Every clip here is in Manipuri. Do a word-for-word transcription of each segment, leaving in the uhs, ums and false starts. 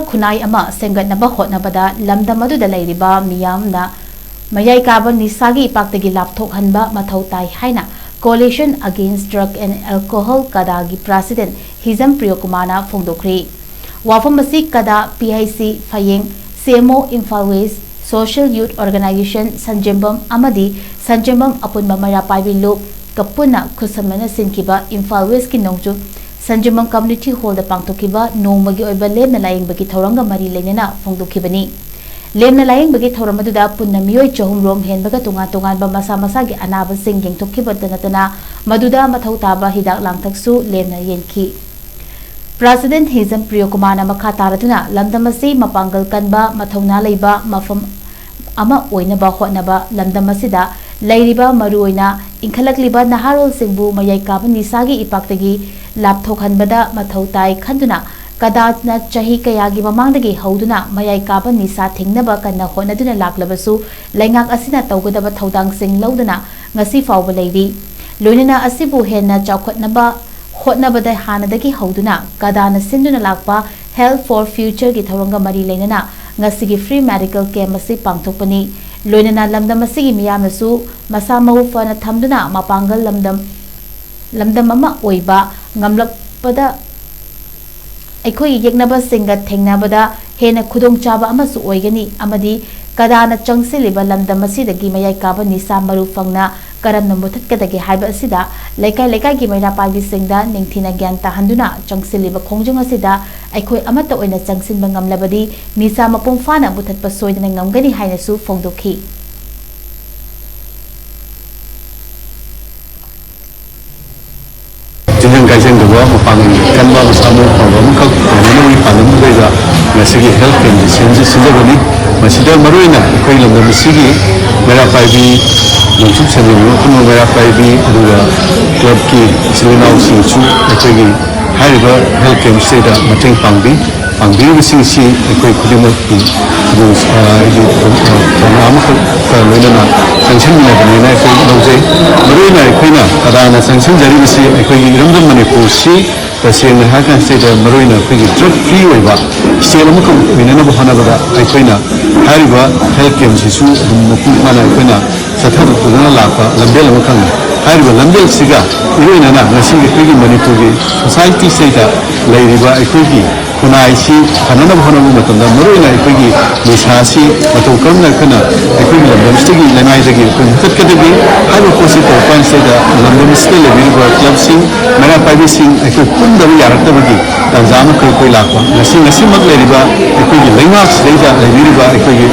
ꯈꯨꯟꯅꯥꯏ ꯑꯃ ꯁꯦꯝꯒꯠꯅꯕ ꯍꯣꯠꯅꯕꯗ ꯂꯝꯗꯝ ꯑꯗꯨꯗ ꯂꯩꯔꯤꯕ ꯃꯤꯌꯥꯝꯅ ꯃꯌꯥꯏ ꯀꯥꯕ ꯅꯤꯁꯥꯒꯤ ꯏꯄꯥꯛꯇꯒꯤ ꯂꯥꯞꯊꯣꯛꯍꯟꯕ ꯃꯊꯧ ꯇꯥꯏ ꯍꯥꯏꯅ Coalition Against Drug and Alcohol, ꯀꯗꯥꯒꯤ president ꯍꯤꯖꯝ ꯄ꯭ꯔꯤꯌꯣꯀꯨꯃꯥꯔꯅ ꯐꯣꯡꯗꯣꯛꯈ꯭ꯔꯤ꯫ ꯋꯥꯐꯝ ꯑꯁꯤ ꯀꯗꯥ, P H C ꯐꯌꯦꯡ, C M O Imphal west, Social Youth Organization ꯁꯟꯖꯦꯝꯕꯝ ꯑꯃꯗꯤ ꯁꯟꯖꯦꯝꯕꯝ ꯑꯄꯨꯟꯕ ꯃꯩꯔꯥ ꯄꯥꯏꯕꯤ ꯂꯨꯞꯀ ꯄꯨꯟꯅ ꯈꯨꯠꯁꯝꯅꯅ ꯁꯤꯟꯈꯤꯕ ꯏꯝꯐꯥꯜ ꯋꯦꯁꯀꯤ ꯅꯣꯡꯆꯨꯞ ꯁꯟꯖꯦꯝꯕꯝ ꯀꯝꯃ꯭ꯌꯨꯅꯤꯇꯤ ꯍꯣꯜꯗ ꯄꯥꯡꯊꯣꯛꯈꯤꯕ ꯅꯣꯡꯃꯒꯤ ꯑꯣꯏꯕ ꯂꯦꯝꯅ ꯂꯥꯌꯦꯡꯕꯒꯤ ꯊꯧꯔꯝꯒ ꯃꯔꯤ ꯂꯩꯅꯅ ꯐꯣꯡꯗꯣꯛꯈꯤꯕꯅꯤ꯫ ꯂꯦꯝꯅ ꯂꯥꯌꯦꯡꯕꯒꯤ ꯊꯧꯔꯝ ꯑꯗꯨꯗ ꯄꯨꯟꯅ ꯃꯤꯑꯣꯏ ꯆꯍꯨꯝ ꯔꯣꯝ ꯍꯦꯟꯕꯒ ꯇꯣꯉꯥꯟ ꯇꯣꯉꯥꯟꯕ ꯃꯁꯥ ꯃꯁꯥꯒꯤ ꯑꯅꯥꯕꯁꯤꯡ ꯌꯦꯡꯊꯣꯛꯈꯤꯕꯇ ꯅꯠꯇꯅ ꯃꯗꯨꯗ ꯃꯊꯧ ꯇꯥꯕ ꯍꯤꯗꯥꯛ ꯂꯥꯡꯊꯛꯁꯨ ꯂꯦꯝꯅ ꯌꯦꯟꯈꯤ꯫ President ꯍꯤꯖꯝ ꯄ꯭ꯔꯤꯌꯣꯀꯨꯃꯥꯔꯅ ꯃꯈꯥ ꯇꯥꯔꯗꯨꯅ ꯂꯝꯗꯝ ꯑꯁꯤ ꯃꯄꯥꯡꯒꯜ ꯀꯟꯕ, ꯃꯊꯧꯅꯥ ꯂꯩꯕ ꯃꯐꯝ ꯑꯃ ꯑꯣꯏꯅꯕ ꯍꯣꯠꯅꯕ, ꯂꯝꯗꯝ ꯑꯁꯤꯗ ꯂꯩꯔꯤꯕ ꯃꯔꯨꯑꯣꯏꯅ ꯏꯟꯈꯠꯂꯛꯂꯤꯕ ꯅꯍꯥꯔꯣꯜꯁꯤꯡꯕꯨ ꯃꯌꯥꯏ ꯀꯥꯕ ꯅꯤꯁꯥꯒꯤ ꯏꯄꯥꯛꯇꯒꯤ ꯂꯥꯞꯊꯣꯛꯍꯟꯕꯗ ꯃꯊꯧ ꯇꯥꯏ ꯈꯟꯗꯨꯅ ꯀꯗꯥꯅ ꯆꯍꯤ ꯀꯌꯥꯒꯤ ꯃꯃꯥꯡꯗꯒꯤ ꯍꯧꯗꯨꯅ ꯃꯌꯥꯏ ꯀꯥꯕ ꯅꯤꯁꯥ ꯊꯤꯡꯅꯕ ꯀꯟꯅ ꯍꯣꯠꯅꯗꯨꯅ ꯂꯥꯛꯂꯕꯁꯨ ꯂꯩꯉꯥꯛ ꯑꯁꯤꯅ ꯇꯧꯒꯗꯕ ꯊꯧꯗꯥꯡꯁꯤꯡ ꯂꯧꯗꯨꯅ ꯉꯁꯤ ꯐꯥꯎꯕ ꯂꯩꯔꯤ꯫ ꯂꯣꯏꯅꯅ ꯑꯁꯤꯕꯨ ꯍꯦꯟꯅ ꯆꯥꯎꯈꯠꯅꯕ ꯍꯣꯠꯅꯕꯗ ꯍꯥꯟꯅꯗꯒꯤ ꯍꯧꯗꯨꯅ ꯀꯗꯥꯅ ꯁꯤꯟꯗꯨꯅ ꯂꯥꯛꯄ Health for Futureꯒꯤ ꯊꯧꯔꯝꯒ ꯃꯔꯤ ꯂꯩꯅꯅ ꯉꯁꯤꯒꯤ free medical camp ꯑꯁꯤ ꯄꯥꯡꯊꯣꯛꯄꯅꯤ꯫ ꯂꯣꯏꯅꯅ ꯂꯝꯗꯝ ꯑꯁꯤꯒꯤ ꯃꯤꯌꯥꯝꯅꯁꯨ ꯃꯁꯥ ꯃꯎ ꯐꯅ ꯊꯝꯗꯨꯅ ꯃꯄꯥꯡꯒꯜ ꯂꯝꯗꯝ ꯂꯝꯗꯝ ꯑꯃ ꯑꯣꯏꯕ ꯉꯝꯂꯛꯄꯗ ꯑꯩꯈꯣꯏꯒꯤ ꯌꯦꯛꯅꯕꯁꯤꯡꯒ ꯊꯦꯡꯅꯕꯗ ꯍꯦꯟꯅ ꯈꯨꯗꯣꯡꯆꯥꯕ ꯑꯃꯁꯨ ꯑꯣꯏꯒꯅꯤ ꯑꯃꯗꯤ ꯀꯗꯥꯅ ꯆꯪꯁꯤꯜꯂꯤꯕ ꯂꯝꯗꯝ ꯑꯁꯤꯗꯒꯤ ꯃꯌꯥꯏ ꯀꯥꯕ ꯅꯤꯁꯥ ꯃꯔꯨ ꯐꯪꯅ ꯀꯔꯝꯅ ꯃꯨꯊꯠꯀꯗꯒꯦ ꯍꯥꯏꯕ ꯑꯁꯤꯗ ꯂꯩꯀꯥꯏ ꯂꯩꯀꯥꯏꯒꯤ ꯃꯩꯔꯥ ꯄꯥꯏꯕꯤꯁꯤꯡꯗ ꯅꯤꯡꯊꯤꯅ ꯒ꯭ꯌꯥꯟ ꯇꯥꯍꯟꯗꯨꯅ ꯆꯪꯁꯤꯜꯂꯤꯕ ꯈꯣꯡꯖꯪ ꯑꯁꯤꯗ ꯑꯩꯈꯣꯏ ꯑꯃꯠꯇ ꯑꯣꯏꯅ ꯆꯪꯁꯤꯟꯕ ꯉꯝꯂꯕꯗꯤ ꯅꯤꯁꯥ ꯃꯄꯨꯡ ꯐꯥꯅ ꯃꯨꯊꯠꯄ ꯁꯣꯏꯗꯅ ꯉꯝꯒꯅꯤ ꯍꯥꯏꯅꯁꯨ ꯐꯣꯡꯗꯣꯛꯈꯤ꯫ ꯇꯤꯟꯖꯪ ꯀꯥꯏꯖꯪꯗꯕ, ꯃꯄꯥꯡꯒꯜ ꯀꯟꯕ, ꯃꯁꯥ ꯃꯎ ꯐꯕ ꯑꯃꯈꯛ ꯑꯣꯏꯅꯅꯕꯒꯤ ꯄꯥꯟꯗꯝꯗꯨꯗ ꯉꯁꯤꯒꯤ health campꯁꯤ ꯁꯤꯟꯖ-, ꯁꯤꯟꯖꯕꯅꯤ꯫ ꯃꯁꯤꯗ ꯃꯔꯨꯑꯣꯏꯅ ꯑꯩꯈꯣꯏ ꯂꯝꯗꯝ ꯑꯁꯤꯒꯤ ꯃꯩꯔꯥ ꯄꯥꯏꯕꯤ, ꯅꯣꯡꯆꯨꯞ ꯁꯟꯖꯦꯟꯕꯝ ꯑꯄꯨꯟꯕ ꯃꯩꯔꯥ ꯄꯥꯏꯕꯤ, ꯑꯗꯨꯒ clubꯀꯤ ꯏꯆꯤꯜ ꯏꯅꯥꯎꯁꯤꯡꯁꯨ ꯑꯩꯈꯣꯏꯒꯤ ꯍꯥꯏꯔꯤꯕ health campꯁꯤꯗ ꯃꯇꯦꯡ ꯄꯥꯡꯕꯤ꯫ ꯄꯥꯡꯕꯤꯔꯤꯕꯁꯤꯡꯁꯤ ꯑꯩꯈꯣꯏ ꯈꯨꯗꯤꯡꯃꯛꯀꯤ ꯑ, ꯑꯩꯒꯤ, ꯑ, ꯊꯧꯅꯥ ꯑꯃꯈꯛꯀ ꯂꯣꯏꯅꯅ ꯆꯪꯁꯤꯟꯃꯤꯟꯅꯕꯅꯦꯅ ꯑꯩꯈꯣꯏ ꯂꯧꯖꯩ꯫ ꯃꯔꯨꯑꯣꯏꯅ ꯑꯩꯈꯣꯏꯅ ꯄ꯭ꯔꯙꯥꯟꯅ ꯆꯪꯁꯤꯟꯖꯔꯤꯕꯁꯤ ꯑꯩꯈꯣꯏꯒꯤ ꯏꯔꯝꯗꯝ ꯃꯅꯤꯄꯨꯔꯁꯤ ꯇꯁꯦꯡꯅ ꯍꯥꯏꯔꯀꯥꯟꯁꯤꯗ ꯃꯔꯨꯑꯣꯏꯅ ꯑꯩꯈꯣꯏꯒꯤ drug free ꯑꯣꯏꯕ state ꯑꯃꯈꯛ ꯑꯣꯏꯅꯅꯕ ꯍꯣꯠꯅꯕꯗ ꯑꯩꯈꯣꯏꯅ ꯍꯥꯏꯔꯤꯕ health campꯁꯤꯁꯨ ꯑꯗꯨꯝ ꯃꯄꯨꯡ ꯐꯥꯅ ꯑꯩꯈꯣꯏꯅ ꯆꯠꯊꯗꯨꯅ ꯂꯥꯛꯄ ꯂꯝꯕꯦꯜ ꯑꯃꯈꯛꯅꯤ꯫ ꯍꯥꯏꯔꯤꯕ ꯂꯝꯕꯦꯜꯁꯤꯒ ꯏꯔꯣꯏꯅꯅ ꯉꯁꯤ ꯑꯩꯈꯣꯏꯒꯤ ꯃꯅꯤꯄꯨꯔꯒꯤ societyꯁꯤꯗ ꯂꯩꯔꯤꯕ ꯑꯩꯈꯣꯏꯒꯤ ꯈꯨꯟꯅꯥꯏꯁꯤ ꯐꯅꯅꯕ ꯍꯣꯠꯅꯕ ꯃꯇꯝꯗ ꯃꯔꯨꯑꯣꯏꯅ ꯑꯩꯈꯣꯏꯒꯤ ꯅꯤꯁꯥꯁꯤ ꯃꯇꯧ ꯀꯔꯝꯅ ꯑꯩꯈꯣꯏꯅ ꯑꯩꯈꯣꯏꯒꯤ ꯂꯝꯗꯝꯁꯤꯗꯒꯤ ꯂꯩꯃꯥꯏꯗꯒꯤ ꯑꯩꯈꯣꯏ ꯃꯨꯊꯠꯀꯗꯒꯦ ꯍꯥꯏꯕ ꯄꯣꯠꯁꯤ ꯇꯧꯔꯛꯄ ꯀꯥꯟꯁꯤꯗ ꯂꯝꯗꯝꯁꯤꯗ ꯂꯩꯕꯤꯔꯤꯕ clubꯁꯤꯡ, ꯃꯩꯔꯥ ꯄꯥꯏꯕꯤꯁꯤꯡ ꯑꯩꯈꯣꯏ ꯄꯨꯟꯗꯕ ꯌꯥꯔꯛꯇꯕꯒꯤ ꯇꯥꯟꯖꯥ ꯑꯃꯈꯛ ꯑꯩꯈꯣꯏ ꯂꯥꯛꯄ꯫ ꯉꯁꯤ, ꯉꯁꯤꯃꯛ ꯂꯩꯔꯤꯕ ꯑꯩꯈꯣꯏꯒꯤ ꯂꯩꯉꯥꯛꯁꯤꯗꯩꯗ ꯂꯩꯕꯤꯔꯤꯕ ꯑꯩꯈꯣꯏꯒꯤ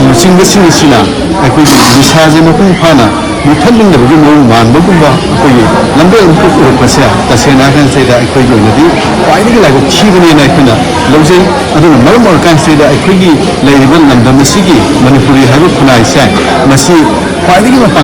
ꯂꯨꯆꯤꯡꯕꯁꯤꯡ ꯑꯁꯤꯅ ꯑꯩꯈꯣꯏꯒꯤ ꯅꯤꯁꯥꯁꯦ ꯃꯄꯨꯡ ꯐꯥꯅ ꯃꯨꯊꯠꯅꯤꯡꯗꯕꯒꯤ ꯃꯑꯣꯡ ꯃꯥꯟꯕꯒꯨꯝꯕ ꯑꯩꯈꯣꯏꯒꯤ ꯂꯝꯕꯦꯜ ꯑꯃꯈꯛ ꯎꯔꯛꯄꯁꯦ ꯇꯁꯦꯡꯅ ꯍꯥꯏꯔꯀꯥꯟꯁꯤꯗ ꯑꯩꯈꯣꯏꯒꯤ ꯑꯣꯏꯅꯗꯤ ꯈ꯭ꯋꯥꯏꯗꯒꯤ ꯂꯥꯏꯕꯛ ꯊꯤꯕꯅꯦꯅ ꯑꯩꯈꯣꯏꯅ ꯂꯧꯖꯩ꯫ ꯑꯗꯨꯅ ꯃꯔꯝ ꯑꯣꯏꯔꯀꯥꯟꯁꯤꯗ ꯑꯩꯈꯣꯏꯒꯤ ꯂꯩꯔꯤꯕ ꯂꯝꯗꯝ ꯑꯁꯤꯒꯤ ꯃꯅꯤꯄꯨꯔꯤ ꯍꯥꯏꯕ ꯈꯨꯟꯅꯥꯏꯁꯦ ꯃꯁꯤ ꯈ꯭ꯋꯥꯏꯗꯒꯤ ꯃꯄꯥꯟ